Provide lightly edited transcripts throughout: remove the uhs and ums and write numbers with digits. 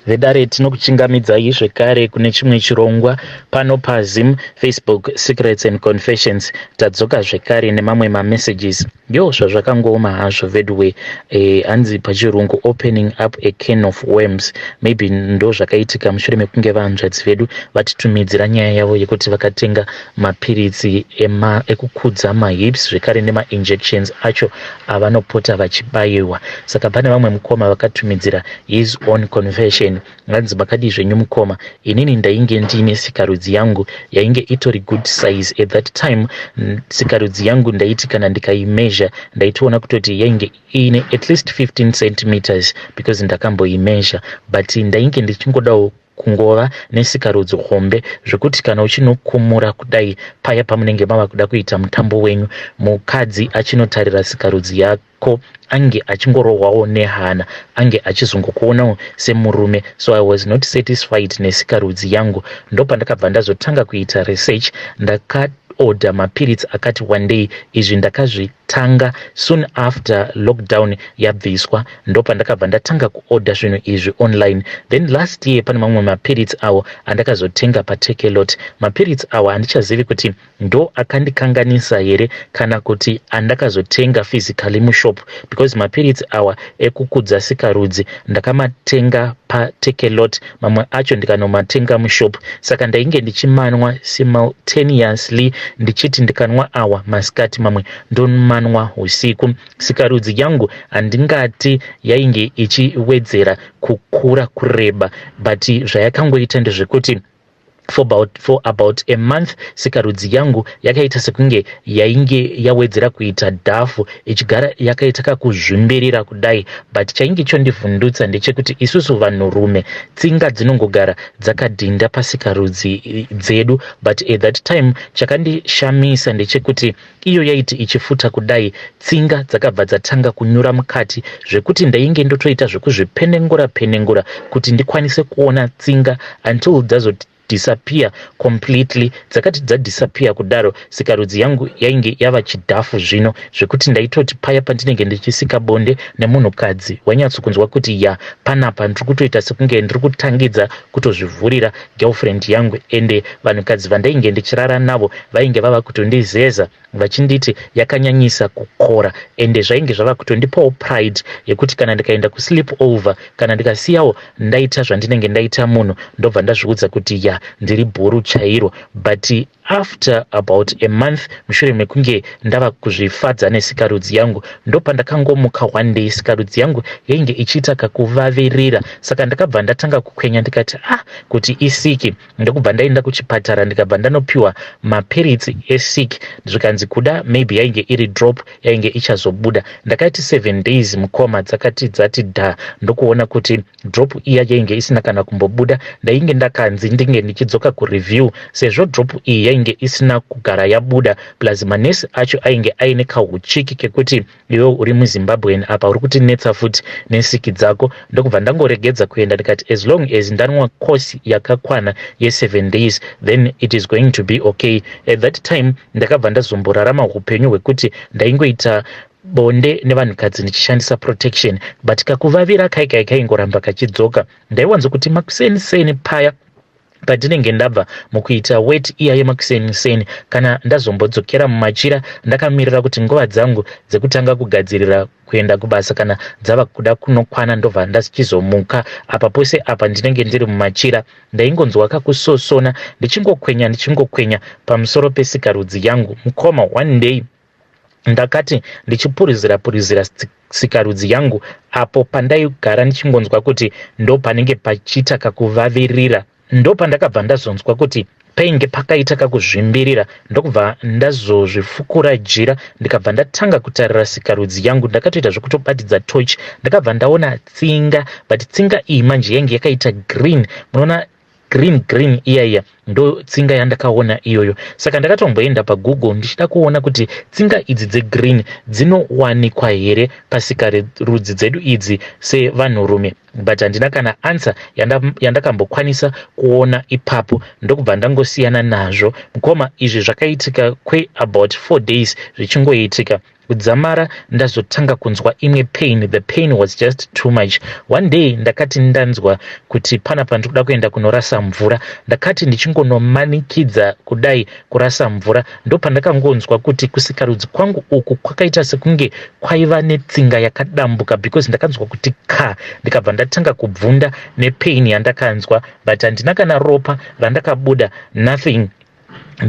Vedare, tinokuchingamidzai zvekare kune chimwe chirongwa pano paZim Facebook Secrets and Confessions. Tadzoka zvekare nemamwe mamessages. Yo, zvazvakangooma hazvo veduwe. Hanzi pachirungu "opening up a can of worms". Maybe ndo zvakaitika mushure mekunge vahanzvadzi vedu vatitumidzira nyaya yavo yekuti vakatenga mapiritsi ekukudza mahips, zvekare nemainjections acho avanopota vachibayiwa. Saka pane vamwe mukoma vakatumidzira his own confession. Nganzi, "Makadii zvenyu mukoma? Inini ndainge ndiine sikarudzi yangu yainge itori good size at that time. Sikarudzi yangu ndaiti kana ndikaimeasure, ndaitoona kutoti yainge iine at least 15 centimeters, because ndakamboimeasure. But ndainge ndichingodawo kungova nesikarudzi hombe, zvekuti kana uchinokumura kudai, paya pamunenge mava kuda kuita mutambo wenyu, mukadzi achinotarira sikarudzi yako ange achingorohwawo nehana, ange achizongokuonawo semurume. So I was not satisfied nesikarudzi yangu. Ndopandakabva ndazotanga kuita research. Ndakaorder mapiritsi akati one day. Izvi ndakazvitanga soon after lockdown yabviswa. Ndopandakabva ndatanga kuorder zvinhu izvi online. Then last year pane mamwe mapiritsi awo andakazotenga paTakealot. Mapiritsi awo handichazivi kuti ndo akandikanganisa here kana kuti andakazotenga physically mushop, because mapiritsi awa ekukudza sikarudzi ndakamatenga paTakealot, mamwe acho ndikanomatenga mushop. Saka ndainge ndichimanwa simultaneously, ndichiti ndikanwa awa masikati, mamwe ndomanwa usiku. Sikarudzi yangu handingati yainge ichiwedzera kukura, kureba, but zvayakangoita ndezvekuti for about a month sikarudzi yangu yakaita sekunge yainge yawedzera kuita dhafu, ichigara yakaita kakuzvimbirira kudai. But chainge chondivhundutsa ndechekuti isusu vanhurume tsinga dzinongogara dzakadhinda pasikarudzi dzedu, but at that time chakandishamisa ndechekuti iyo yaiti ichifuta kudai, tsinga dzakabva dzatanga kunyura mukati, zvekuti ndainge ndotoita zvekuzvipenengura penengura kuti ndikwanise kuona tsinga, until dzazoti disappear completely. Dzakati dzadisappear kudaro, sikarudzi yangu yainge yava chidhafu zvino, zvekuti ndaitoti paya pandinenge ndichisika bonde nemunhukadzi, wainyatsokunzwa kuti ya, panapa ndiri kutoita sekunge ndiri kutangidza kutozvivhurira girlfriend yangu. Ende vanhukadzi vandainge ndichirara navo vainge vava kutondizeza, vachinditi yakanyanyisa kukora. Ende zvainge zvava kutondipawo pride yekuti kana ndikaenda kusleep over, kana ndikasiyawo ndaita zvandinenge ndaita munhu, ndobva ndazviudza kuti ya, ndiri bhuru chairo. But after about a month, mushure mekunge ndava kuzvifadza nesikarudzi yangu, ndopandakangomuka one day, sikarudzi yangu yainge ichiita kakuvavirira. Saka ndakabva ndatanga kukwenya, ndikati, "Ah, kuti isiki?" Ndokubva ndaenda kuchipatara, ndikabva ndanopiwa mapiritsi esiki, zvikanzi kuda maybe yainge iri drop, yainge ichazobuda. Ndakati 7 days, mukoma, dzakati dzati dha, ndokuona kuti drop iya yainge isina kana kumbobuda. Ndainge ndakanzi ndinge ndichidzoka kureview sezvo drop iyi yainge isina kugara yabuda. Plus manesi acho ainge aine kahuchiki kekuti, "Iwe uri muZimbabwean, apa uri kutinetsa futi nesiki dzako." Ndokubva ndangoregedza kuenda, ndikati as long as ndanwa course yakakwana ye7 days, then it is going to be okay. At that time ndakabva ndazomborarama upenyu hwekuti ndaingoita bonde nevanhukadzi ndichishandisa protection, but kakuvavira kaikai kaingoramba kachidzoka. Ndaiwanzokuti makuseniseni paya pandinenge ndabva mukuita wet iya yemakuseniseni, kana ndazombodzokera mumachira ndakamirira kuti nguva dzangu dzekutanga kugadzirira kuenda kubasa kana dzava kuda kunokwana, ndobva ndachizomuka. Apa pose apa ndinenge ndiri mumachira, ndaingonzwa kakusosona, ndichingokwenya, ndichingokwenya pamusoro pesikarudzi yangu. Mukoma, one day ndakati ndichipurizira purizira sikarudzi yangu, apo pandaigara ndichingonzwa kuti ndo panenge pachiita kakuvavirira, ndo pandakabva ndazonzwa kuti painge pakaita kakuzvimbirira. Ndokubva ndazozvifukura jira, ndikabva ndatanga kutarira sikarudzi yangu. Ndakatoita zvekutobatidza torch. Ndakabva ndaona tsinga, but tsinga iyi manje yainge yakaita green. Munoona green green iya iya, ndo tsinga yandakaona iyoyo. Saka ndakatomboenda paGoogle ndichida kuona kuti tsinga idzi dzegreen dzinowanikwa here pasikarudzi dzedu idzi sevanhurume, but handina kana answer yandakambokwanisa kuona ipapo. Ndokubva ndangosiyana nazvo. Mukoma, izvi zvakaitika kweabout 4 days zvichingoitika. Kudzamara ndazotanga kunzwa imwe pain. The pain was just too much. One day ndakati ndanzwa kuti panapa ndikuda kuenda kunorasa mvura. Ndakati ndichingonomanikidza kudai kurasa mvura, ndopandakangonzwa kuti kusikarudzi kwangu uku kwakaita sekunge kwaiva netsinga yakadambuka, because ndakanzwa kuti ka, ndikabva ndatanga kubvunda nepain yandakanzwa, but handina kana ropa randakabuda, nothing.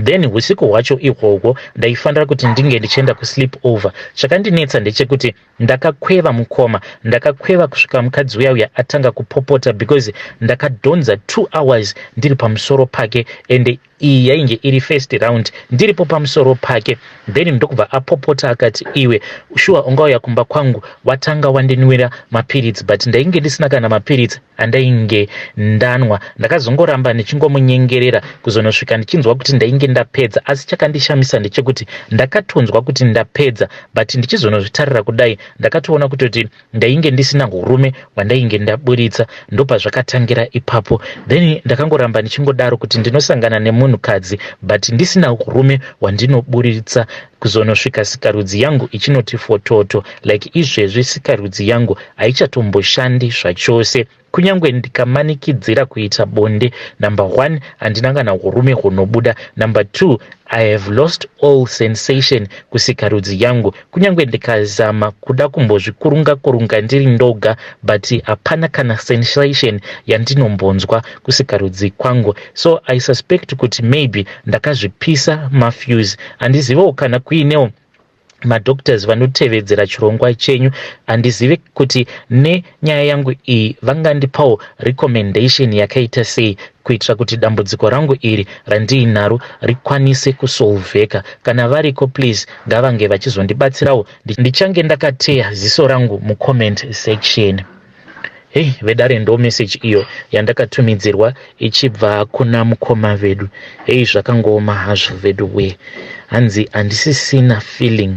Then usiku hwacho ihwohwo ndaifanira kuti ndinge ndichienda kusleep over. Chakandinetsa ndechekuti ndakakweva, mukoma, ndakakweva kusvika mukadzi uya uya atanga kupopota, because ndakadhonza 2 hours ndiri pamusoro pake, ende iyi yainge iri first round ndiripo pamusoro pake. Then ndokubva apopota akati, "Iwe, shuwa ungauya kumba kwangu watanga wandinwira mapiritsi?" But ndainge ndisina kana mapiritsi andainge ndanwa. Ndakazongoramba ndichingomunyengerera kuzonosvika ndichinzwa kuti ndainge ndapedza. Asi chakandishamisa ndechekuti ndakatonzwa kuti ndapedza, but ndichizonozvitarira kudai, ndakatoona kutoti ndainge ndisina urume hwandainge ndaburitsa. Ndopazvakatangira ipapo. Then ndakangoramba ndichingodaro kuti ndinosangana nemunhukadzi, but ndisina urume hwandinoburitsa, kuzonosvika sikarudzi yangu ichinoti fototo. Like izvezvi sikarudzi yangu haichatomboshandi zvachose. Kunyange ndikamanikidzira kuita bonde, number one, handina kana urume hunobuda. Number two, I have lost all sensation kusikarudzi yangu. Kunyange ndikazama kuda kumbozvikurunga kurunga ndiri ndoga, but hapana kana sensation yandinombonzwa kusikarudzi kwangu. So I suspect kuti maybe ndakazvipisa mafuse. Handizivewo kana kuinewo madoctors vanotevedzera chirongwa chenyu. Handizivi kuti nenyaya yangu iyi vangandipawo recommendation yakaita sei kuitira kuti dambudziko rangu iri randiinaro rikwanise kusolveka. Kana variko, please ngavange vachizondibatsirawo. Ndichange ndakateya ziso rangu mucomment section. Hei vedare, ndo message iyo yandakatumidzirwa ichibva kuna mukoma vedu. Hei, zvakangooma hazvo vedu we. Hanzi handisisina feeling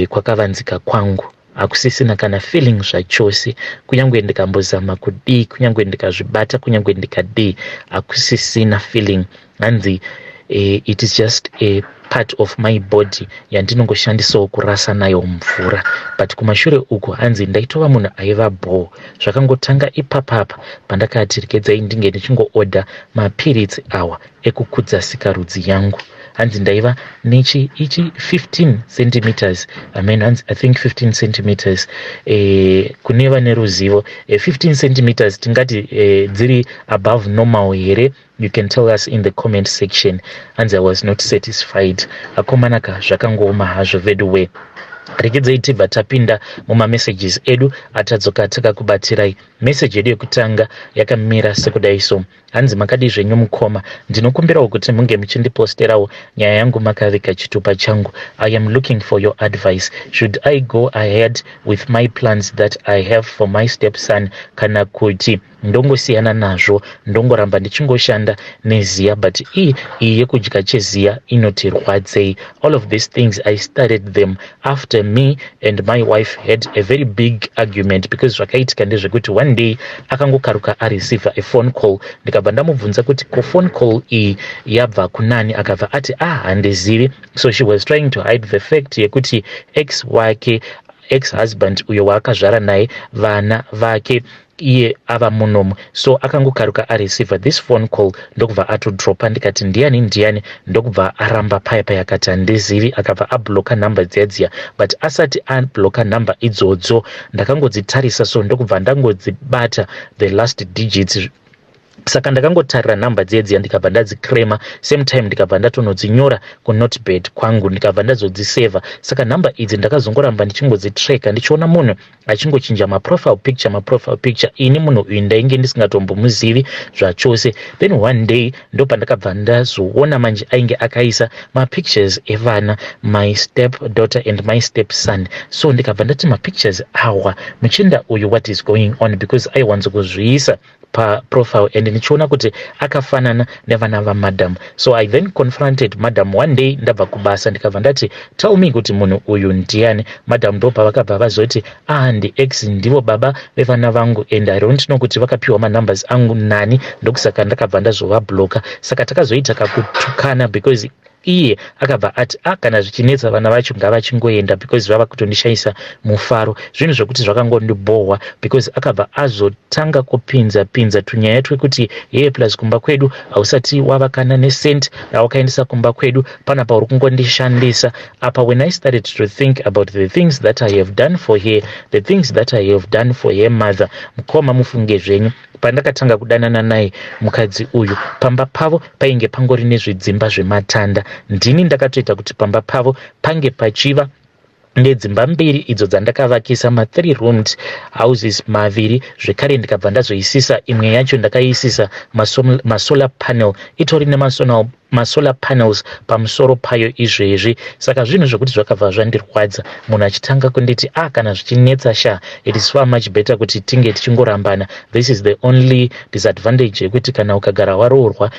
kwakavanzika kwangu hakusisina kana feeling zvachose. Kunyange ndikambozama kudii, kunyange ndikazvibata, kunyange ndikadii, hakusisina feeling. Hanzi it is just a part of my body yandinongoshandisawo kurasa nayo mvura. But kumashure uku hanzi ndaitova munhu aiva bho. Zvakangotanga ipapapa pandakati regedzai ndinge ndichingoodha mapiritsi awa ekukudza sikarudzi yangu. Hanzi ndaiva nechi ichi 15 centimeters. I mean, hanzi I think 15 centimeters, kune vane ruzivo, 15 centimeters tingati dziri above normal here? You can tell us in the comment section. Hanzi I was not satisfied. Akomanaka, zvakangooma hazvo vedu we. Regedzei tibva tapinda mumamessages edu atadzoka takakubatirai. Meseji yedu yekutanga yakamira sekudai so. Hanzi, "Makadii zvenyu mukoma? Ndinokumbirawo kuti munge muchindiposterawo nyaya yangu makaviga chitupa changu. I am looking for your advice. Should I go ahead with my plans that I have for my stepson, kana kuti ndongosiyana nazvo, ndongoramba ndichingoshanda neziya? But iyi iyi yekudya cheziya inotirwadzei. All of these things, I started them after me and my wife had a very big argument, because zvakaitika ndezvekuti one day akangokaruka areceive a phone call. Ndikabva ndamubvunza kuti ko phone call iyi yabva kunani? Akabva ati, 'Ah, handizivi.' So she was trying to hide the fact yekuti ex wake, ex husband uyo waakazvara naye vana vake, iye ava munomu. So akangokaruka areceive this phone call, ndokubva atodropa. Ndikati, 'Ndiani, ndiani?' Ndokubva aramba paya paya, akati handizivi, akabva ablocka nhamba dziya dziya. But asati ablocka nhamba idzodzo, ndakangodzitarisa so, ndokubva ndangodzibata the last digits. Saka ndakangotarira nhamba dziya dziya, ndikabva ndadzicrema same time, ndikabva ndatonodzinyora kunotepad kwangu, ndikabva ndazodzisevha. Saka nhamba idzi ndakazongoramba ndichingodzitracka, ndichiona munhu achingochinja maprofile picture, maprofile picture. Ini munhu uyu ndainge ndisingatombomuzivi zvachose. Then one day ndopandakabva ndazoona manje ainge akaisa mapictures evana, my step daughter and my step son. So ndikabva ndati, 'Mapictures awa, muchinda uyu, what is going on?' Because aiwanzo kuzviisa paprofile, and ndichiona kuti akafanana nevana vamadam. So I then confronted madam one day ndabva kubasa, ndikabva ndati, 'Tell me kuti munhu uyu ndiani.' Madam ndo pavakabva vazoti, 'Ah, ndiex, ndivo baba vevana vangu, and I don't know kuti vakapiwa manumbers angu nani, ndokusaka ndakabva ndazovablocka.' Saka takazoita kakutukana because Iye akabva ati, "A, ah, kana zvichinetsa, vana vacho ngavachingoenda because vava kutondishayisa mufaro." Zvinhu zvokuti zvakangondibhohwa because akabva azotanga kupinza pinza tunyaya twekuti, "Yeye, plus kumba kwedu hausati wava kana necent rawakaendesa kumba kwedu. Panapa uri kungondishandisa apa." When I started to think about the things that I have done for her, the things that I have done for her mother, mukoma, mufunge zvenyu, pandakatanga kudanana naye mukadzi uyu, pamba pavo painge pangori nezvidzimba zvematanda. Ndini ndakatoita kuti pamba pavo pange pachiva nedzimba mbiri idzo dzandakavakisa, ma3 roomed houses maviri. Zvekare ndikabva ndazoisisa imwe yacho, ndakaisisa masolar panel, itori nemasolar panels pamusoro payo izvezvi. Saka zvinhu zvokuti zvakabva zvandirwadza, munhu achitanga kunditi, "A ah, kana zvichinetsa sha, it is far much better kuti tinge tichingorambana." This is the only disadvantage yekuti kana ukagara waroorwa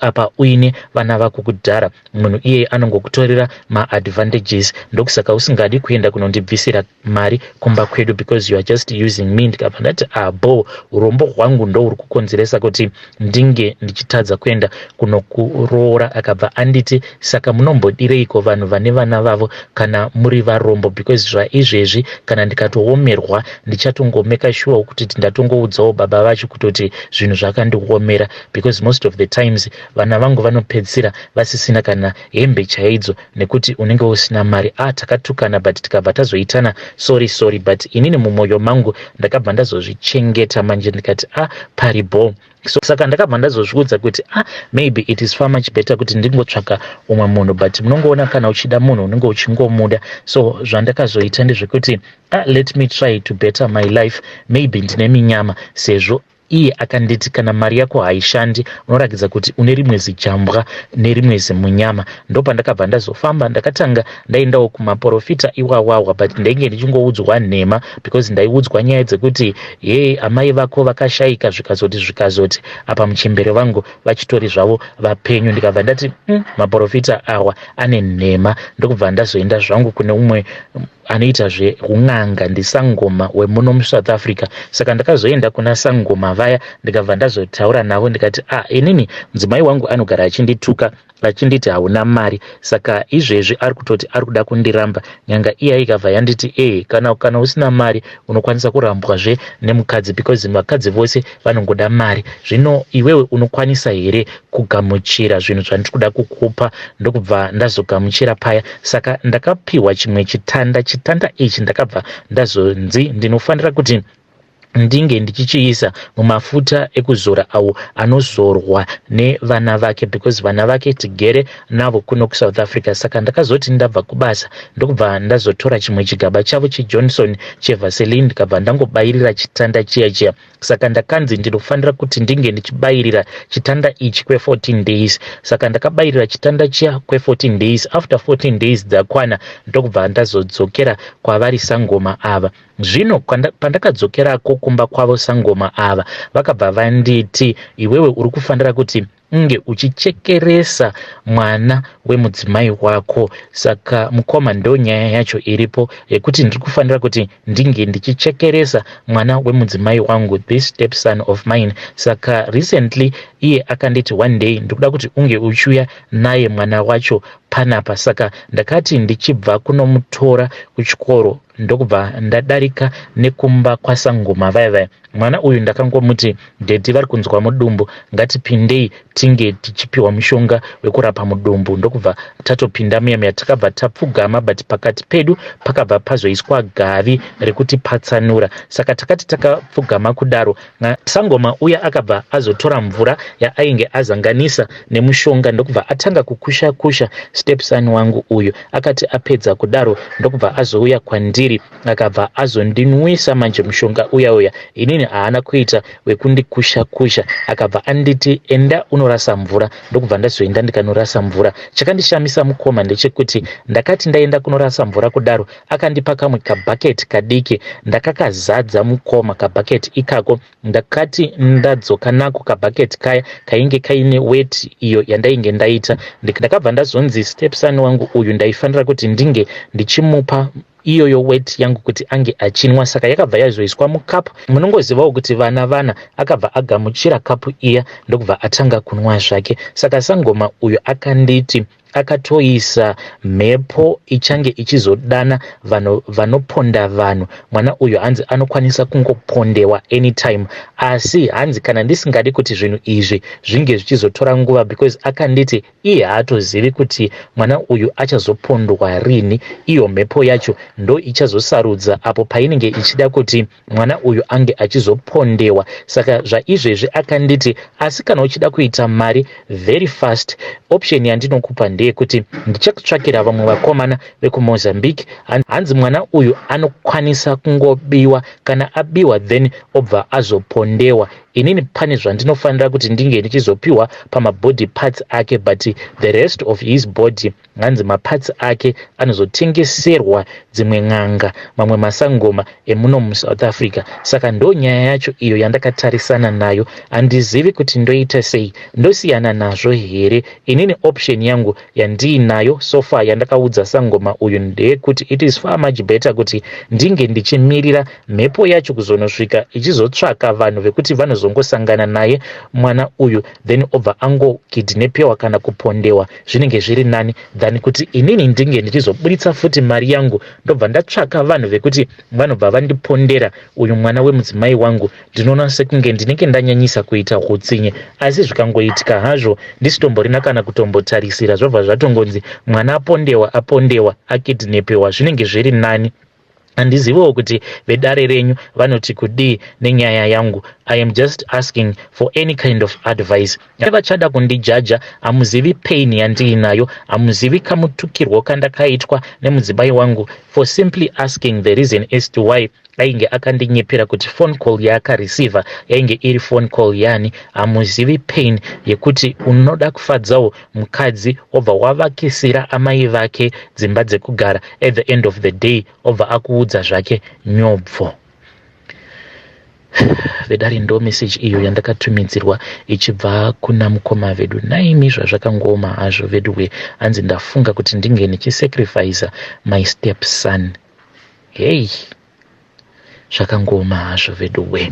apa uine vana vako kudhara, munhu iyeye anongokutorera maadvantages. "Ndokusaka usingadi kuenda kunondibvisira mari kumba kwedu because you are just using me." Ndikabva ndati, "Abo, urombo hwangu ndo uri kukonzeresa kuti ndinge ndichitadza kuenda kunokuroora." Akabva anditi, "Saka munombodireiko vanhu vane vana vavo kana muri varombo? Because zvaizvezvi kana ndikatoomerwa, ndichatongomeka sure kuti ndatongoudzawo baba vacho kutoti zvinhu zvakandiomera, because most of the times vana vangu vanopedzisira vasisina kana hembe chaidzo nekuti unenge usina mari." Ah, takatukana, but tikabva tazoitana sorry sorry, but inini mumwoyo mangu ndakabva ndazozvichengeta manje, ndikati, "A ah, paribo." So saka ndakabva ndazozviudza kuti, "Ah, maybe it is far much better kuti ndingotsvaka umwe munhu." But munongoona, kana uchida munhu unenge uchingomuda. So zvandakazoita ndezvekuti, ah, let me try to better my life, maybe ndine minyama, sezvo iye akanditi, "Kana mari yako haishandi, unoratidza kuti une rimwe zijambwa nerimwe zimunyama." Ndopandakabva ndazofamba, ndakatanga ndaendawo kumaprofita iwawawa, but ndainge ndichingoudzwa nhema because ndaiudzwa nyaya dzekuti, "Ye, amai vako vakashayika," zvikazoti zvikazoti, apa muchembere vangu vachitori zvavo vapenyu. Ndikabva ndati, maprofita awa ane nhema." Ndokubva ndazoenda zvangu kune umwe anoita zveun'anga, ndisangoma wemuno muSouth Africa. Saka ndakazoenda kuna sangoma vaya, ndikabva ndazotaura navo, ndikati, "Ah, inini mudzimai wangu anogara achindituka, achinditi hauna mari, saka izvezvi ari kutoti ari kuda kundiramba." Nyanga iya ikabva yanditi, "E, kana usina mari unokwanisa kurambwazve nemukadzi because vakadzi vose vanongoda mari. Zvino iwewe unokwanisa here kugamuchira zvinhu zvandiri kuda kukupa?" Ndokubva ndazogamuchira paya. Saka ndakapiwa chimwe chitanda. Chitanda ichi ndakabva ndazonzi ndinofanira kuti ndinge ndichichiisa mumafuta ekuzora awo anozorwa nevana vake, because vana vake tigere navo kuno kuSouth Africa. Saka ndakazoti ndabva kubasa, ndokubva ndazotora chimwe chigaba chavo cheJohnson cheVaseline, ndikabva ndangobayirira chitanda chiya chiya. Saka ndakanzi ndinofanira kuti ndinge ndichibayirira chitanda ichi kwe14 days. Saka ndakabayirira chitanda chiya kwe14 days. After 14 days dzakwana, ndokubva ndazodzokera kwavari sangoma ava. Zvino pandakadzokerako kumba kwavo, sangoma ava vakabva vanditi, "Iwewe uri kufanira kuti unge uchichekeresa mwana wemudzimai wako." Saka mukoma, ndo nyaya yacho iripo yekuti ndiri kufanira kuti ndinge ndichichekeresa mwana wemudzimai wangu, this step son of mine. Saka recently iye akanditi, "One day ndikuda kuti unge uchiuya naye mwana wacho panapa." Saka ndakati ndichibva kunomutora kuchikoro, ndokubva ndadarika nekumba kwasangoma vaya vaya. Mwana uyu ndakangomuti, "Daddy vari kunzwa mudumbu, ngatipindei tinge tichipiwa mushonga wekurapa mudumbu." Ndokubva tatopinda muya muya, takabva tapfugama, but pakati pedu pakabva pazoiswa gavi rekuti patsanura. Saka takati takapfugama kudaro, sangoma uya akabva azotora mvura yaainge azanganisa nemushonga, ndokubva atanga kukusha kusha stepson wangu uyu. Akati apedza kudaro, ndokubva azouya kwandiri, akabva azondinwisa manje mushonga uya uya. Inini haana kuita wekundikusha kusha, akabva anditi, "Enda unorasa mvura." Ndokubva ndazoenda ndikanorasa mvura. Chakandishamisa, mukoma, ndechekuti ndakati ndaenda kunorasa mvura kudaro, akandipa kamwe kabhaketi kadiki. Ndakakazadza, mukoma, kabhaketi ikako. Ndakati ndadzoka nako kabhaketi kaya kainge kaine weti iyo yandainge ndaita. Ndakabva ndazonzi stepson wangu uyu ndaifanira kuti ndinge ndichimupa iyoyo weti yangu kuti ange achinwa. Saka yakabva yazoiswa mukapu. Munongozivawo kuti vana vana. Akabva agamuchira kapu iya, ndokubva atanga kunwa zvake. Saka sangoma uyu akanditi Akatoisa mhepo ichange ichizodana vanhu vanoponda vanhu. Mwana uyu hanzi anokwanisa kungopondewa anytime, asi hanzi kana ndisingadi kuti zvinhu izvi zvinge zvichizotora nguva, because akanditi iye haatozivi kuti mwana uyu achazopondwa rini. Iyo mhepo yacho ndo ichazosarudza apo painenge ichida kuti mwana uyu ange achizopondewa. Saka zvaizvezvi akanditi, asi kana uchida kuita mari very fast, option yandinokupa ndeyekuti ndichakutsvakira vamwe vakomana vekuMozambique. Hanzi mwana uyu anokwanisa kungobiwa. Kana abiwa, then obva azopondewa. Inini pane zvandinofanira kuti ndinge ndichizopiwa pamabody parts ake, but the rest of his body, hanzi maparts ake anozotengeserwa dzimwe n'anga, mamwe masangoma emuno muSouth Africa. Saka ndo nyaya yacho iyo yandakatarisana nayo. Handizivi kuti ndoita sei. Ndosiyana nazvo here? Inini option yangu yandiinayo so far, yandakaudza sangoma uyu, ndeyekuti it is far much better kuti ndinge ndichimirira mhepo yacho kuzonosvika ichizotsvaka vanhu vekuti vanozongosangana naye mwana uyu, then obva angokidnapiwa kana kupondewa. Zvinenge zviri nani than kuti inini ndinge ndichizoburitsa futi mari yangu, ndobva ndatsvaka vanhu vekuti vanobva vandipondera uyu mwana wemudzimai wangu. Ndinoona sekunge ndinenge ndanyanyisa kuita utsinye. Asi zvikangoitika hazvo ndisitomborina kana kutombotarisira, zvobva zvatongonzi mwana apondewa, apondewa, akidnapiwa, zvinenge zviri nani. Handiziviwo kuti vedare renyu vanoti kudii nenyaya yangu. I am just asking for any kind of advice. Vachada kundijaja, hamuzivi pain yandiinayo, hamuzivi kamutukirwo kandakaitwa nemudzimai wangu for simply asking the reason as to why ainge akandinyepera kuti phone call yaakareceiva yainge iri phone call yani. Hamuzivi pain yekuti unoda kufadzawo mukadzi, obva wavakisira amai vake dzimba dzekugara, at the end of the day obva akuudza zvake nyobvo. Vedare, ndo meseji iyo yandakatumidzirwa ichibva kuna mukoma vedu. Naimi, zvazvakangooma hazvo veduwe. Hanzi ndafunga kuti ndinge ndichisacrifica my step son. Hei, zvakangooma hazvo veduwe.